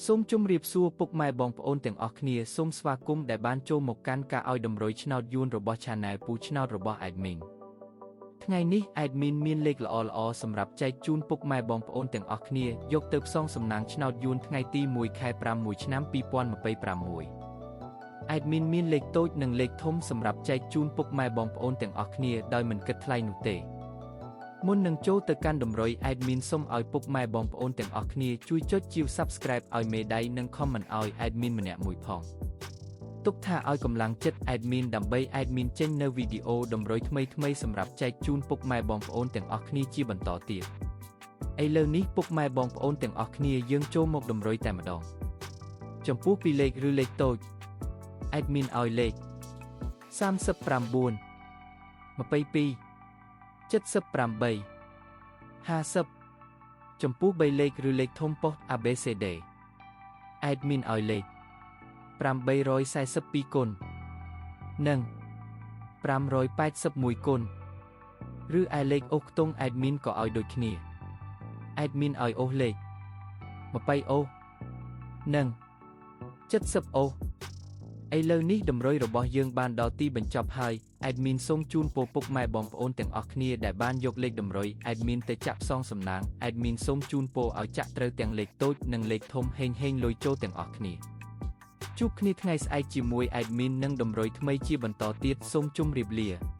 សូមជម្រាបសួរពុកម៉ែបងប្អូនទាំងអស់គ្នាសូមស្វាគមន៍ដែលបានចូលមកកាន់ការឲ្យតម្រុយឆ្នោតយួនរបស់ Channel ពូឆ្នោតរបស់ Admin ថ្ងៃនេះ Admin មានលេខល្អៗសម្រាប់ចែកជូនពុកម៉ែបងប្អូនទាំងអស់គ្នាយកទៅផ្សងសំណាងឆ្នោតយួនថ្ងៃទី1ខែ5 1ឆ្នាំ2026 Admin មានលេខតូចនិងលេខធំសម្រាប់ចែកជូនពុកម៉ែបងប្អូនទាំងអស់គ្នាដោយមិនគិតថ្លៃនោះទេ មុននឹងចូលទៅកាន់តម្រុយ admin សូមឲ្យពុកម៉ែបងប្អូនទាំងអស់គ្នាជួយចុចជាវ Subscribe ឲ្យមេដៃនិង Comment ឲ្យ admin ម្នាក់មួយផងទុកថាឲ្យកម្លាំងចិត្ត admin ដើម្បី admin ចេញនៅវីដេអូតម្រុយថ្មីៗសម្រាប់ចែកជូនពុកម៉ែបងប្អូនទាំងអស់គ្នាជាបន្តទៀតឥឡូវនេះពុកម៉ែបងប្អូនទាំងអស់គ្នាយើងចូលមកតម្រុយតែម្ដងចំពោះពីលេខឬលេខតូច admin ឲ្យលេខ39 22 78 50ចំពោះ3លេខឬលេខធំប៉ុស្តិ៍ ABCD admin ឲ្យលេខ842គុណនិង581គុណឬឯលេខអូសខ្ទង់ admin ក៏ឲ្យដូចគ្នា admin ឲ្យអូសលេខ20អូសនិង70អូសឥឡូវនេះតម្រុយរបស់យើងបានដល់ទីបញ្ចប់ហើយ admin សូមជូនពរពុកម៉ែបងប្អូនទាំងអស់គ្នាដែលបានយកលេខតម្រុយ admin ទៅចាក់ផ្សងសំណាង admin សូមជូនពរឲ្យចាក់ត្រូវទាំងលេខតូចនិងលេខធំហេងហេងលុយចូលទាំងអស់គ្នាជួបគ្នាថ្ងៃស្អែកជាមួយ admin និងតម្រុយថ្មីជាបន្តទៀតសូមជម្រាបលា។